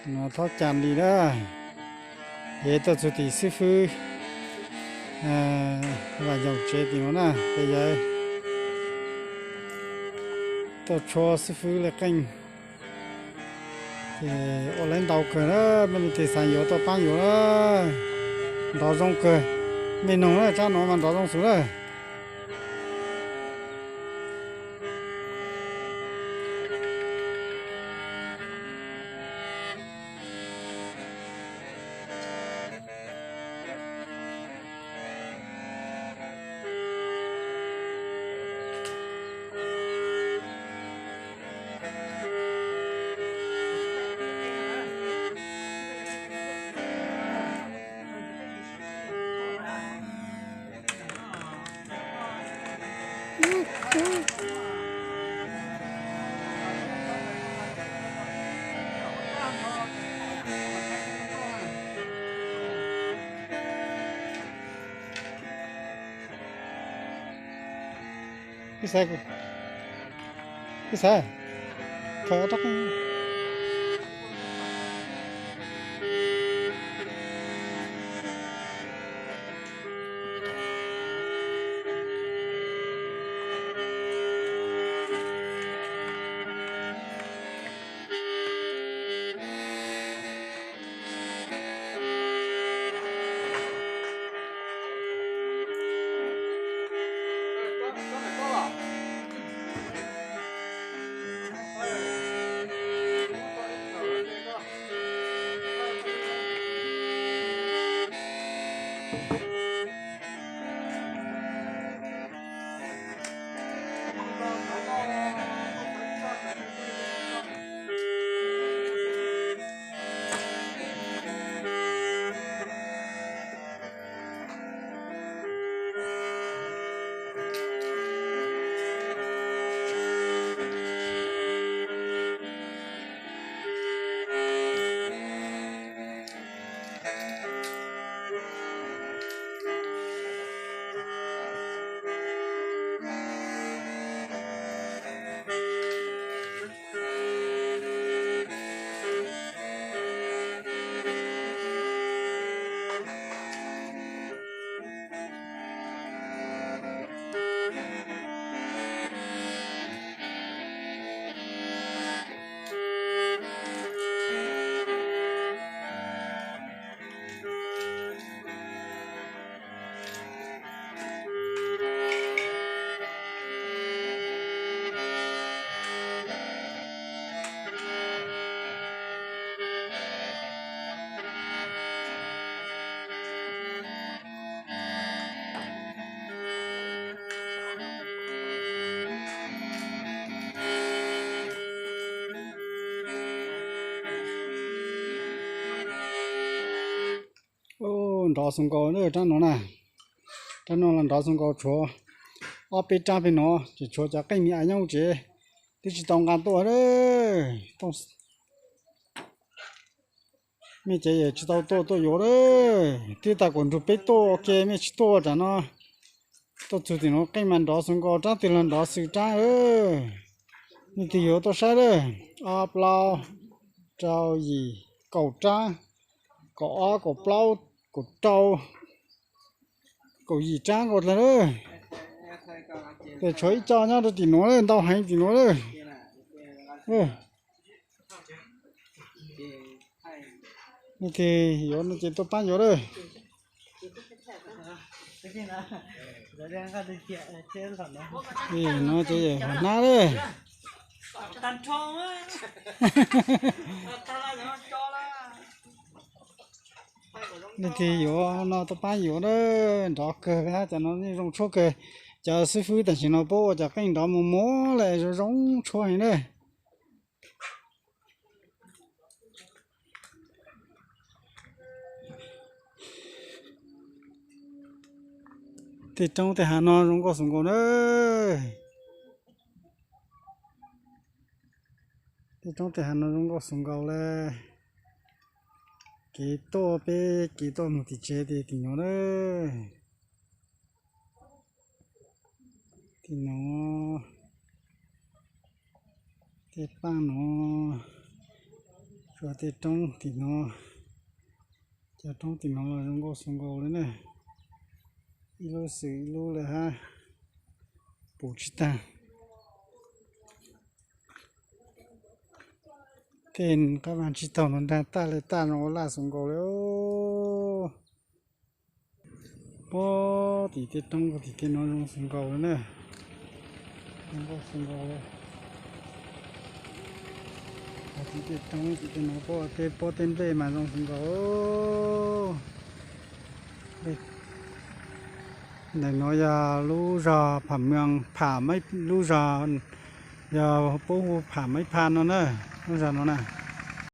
No thob cas li na, ces tuaj txug tim xib fwb Vam Yoos tsev tim no na, ces yawg tuaj tshuab xib fwb li qeej. Ces ua lawv ntau kawg na, mej leej twg xav yuav tuaj pab yuav na, nrov zoo kawg. Mej noog na, tsab no mas nrov zoo xwb na. Ib xav, ib xav, khaws rab qeej. Nrov xoo nkaus rab no na. Rab no los nrov xoo nkaus, tshuav ob peb rab pem no ces tshuav cov qeej me a nyob tsev, twb tsis tau nqa tuaj. Mej ces yawm tsis tau tuaj tuaj yuav lawm, twb tas kuas nrug peb tuaj ua ke mej tsis tuaj tam no. Tuaj txug tim no qeej mas nrov xoo nkaus, rab twg los nrov xwm rab. Mej twg yuav tuaj saib lawm, ob plaub rau yim kaum rab, kaum ob kaum plaub kaum rau kaum yim rab nkaus dlawg lawm. Ces tshuav ib co nyob rau tim nuav lawm, ntau heev tim nuav lawm. Mej twg yuav no ces tuaj pab yuav lawm. No ces yawm hov hnab lawm. Mej twg yuav no tuaj pab yuav lawm, nrov kawg, cov no yeej zoo tshuab kawg. Cov xib fwb tam sim no puab ua cov qeej nrov mus mus lawm, zoo zoo tshuab heev na. Tej roob tej hav no zoo nkauj xoo nkaus na. Tej roob tej hav no zoo nkauj xoo nkaus le. Kev tuaj, peb kev tuaj mus tim tsev ces tim nuav na. Tim nuav, tej paaj nuav, Tej roob tim no, cov roob tim no los zoo nkauj xwb nkaus li na. Ib lub xwm ib lub li hab, puv tsis taag. Tej qab vaag tsis taug no nraag taj li taj zoo ua laj xwb nkaus li. Puag tim tej roob puag tim tej no zoo xwb nkaus li na. Zoo nkauj xwb nkaus li. Tim tej roob tim tej no puag tej pob tej nplej mas zoo xwb nkaus. Ntawm no yog lub zog Pham Meeg, Pham, lub zog yog puab hu Pham Maiv Pha no na, lub zog no na.